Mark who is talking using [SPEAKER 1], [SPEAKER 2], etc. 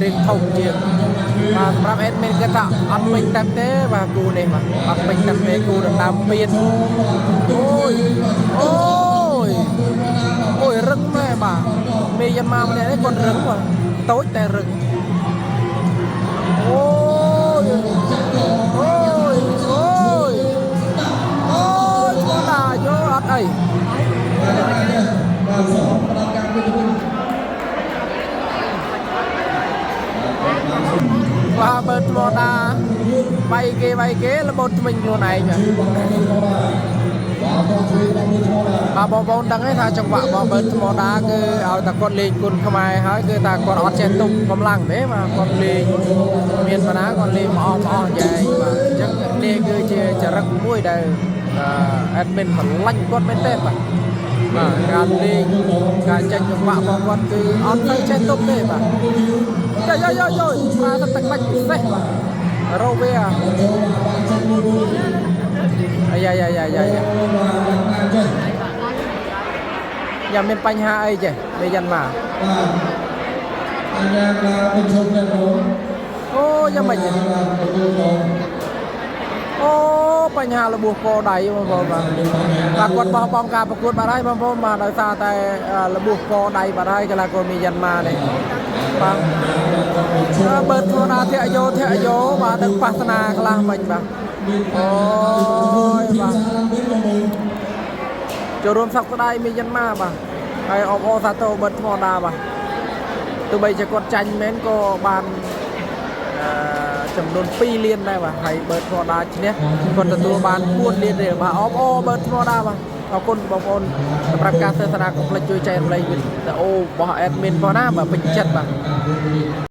[SPEAKER 1] រៀងធំជាងបាទសម្រាប់ admin គាត់ថាអត់ពេញទឹកទេបាទគូនេះបាទអត់ពេញទឹកទេគូដណ្ដើមពៀនអូយអូយអូយរឹងមែនបាទមេយ៉ាន់ម៉ាម្នាក់នេះគាត់រឹងបាទតូចតែរឹងអូយអូយអូយអូយឈ្មោះតាយោអត់អី
[SPEAKER 2] បាទសងផ្ដល់ការវិញវិញ
[SPEAKER 1] បាទបើថ្មដាវាយគេវាយគេរបូតថ្មិញខ្លួនឯងបាទ
[SPEAKER 2] បាទបងជួយដល់មួយឈរដែរ
[SPEAKER 1] បាទបងប្អូនដឹងទេថាចង្វាក់របស់បើថ្មដាគឺឲ្យតែគាត់លេងគុណខ្មែរហើយគឺថាគាត់អត់ចេះទប់កម្លាំងទេបាទគាត់លេងមានបណ្ណាគាត់លេងមកអស់មកអស់យ៉ែងបាទអញ្ចឹងនេះគឺជាចរិតមួយដែលអេដមីនស្រឡាញ់គាត់មែនទេបាទបាទការលេងការចេញចង្វាក់របស់គាត់គឺអត់ទៅចេះទប់ទេបាទយ៉ាយ៉ាយ៉ាយ៉ាប្រើទឹកបាច់ពិសេសបាទរ៉ូវា
[SPEAKER 2] ចូលបាទចេញមួយមួយ
[SPEAKER 1] អាយ៉ាយ៉ាយ៉ាយ៉ាយ៉ា
[SPEAKER 2] បាទយ៉ាងណាចេះ
[SPEAKER 1] យ៉ាមានបញ្ហាអីចេះមេយ៉ាន់ម៉ា
[SPEAKER 2] បាទអញ្ញាឡាបញ្ឈប់តែបង
[SPEAKER 1] អូយ៉ាងម៉េចទេ
[SPEAKER 2] បាទទទួលបង
[SPEAKER 1] អូបញ្ហារបួសកដៃបងប្អូនបាទបាទគាត់បោះបង់ការប្រកួតបាត់ហើយបងប្អូនបាទដោយសារតែរបួសកដៃបាត់ហើយកីឡាករមីយ៉ាន់ម៉ានេះបាទបើធ្វើណាធាក់យោធាក់យោបាទដឹងប៉ាសនាខ្លះមិនបាទ
[SPEAKER 2] មាន
[SPEAKER 1] អូយបាទ
[SPEAKER 2] ឡើងវិញបងប្អូន
[SPEAKER 1] ចូលរួមសោកស្ដាយមីយ៉ាន់ម៉ាបាទហើយអបអរសាទរបិទថ្មដាបាទទោះបីជាគាត់ចាញ់មែនក៏បានអឺចំនួន2លានដែរបាទហើយបើថ្មដាឈ្នះគាត់ទទួលបាន4លានរៀលបាទអបអរបឺតថ្មដាបាទអរគុណបងប្អូនសម្រាប់ការទស្សនាកុំភ្លេចជួយចែករំលែកវីដេអូរបស់ admin ផងណាបាទពេញចិត្តបាទ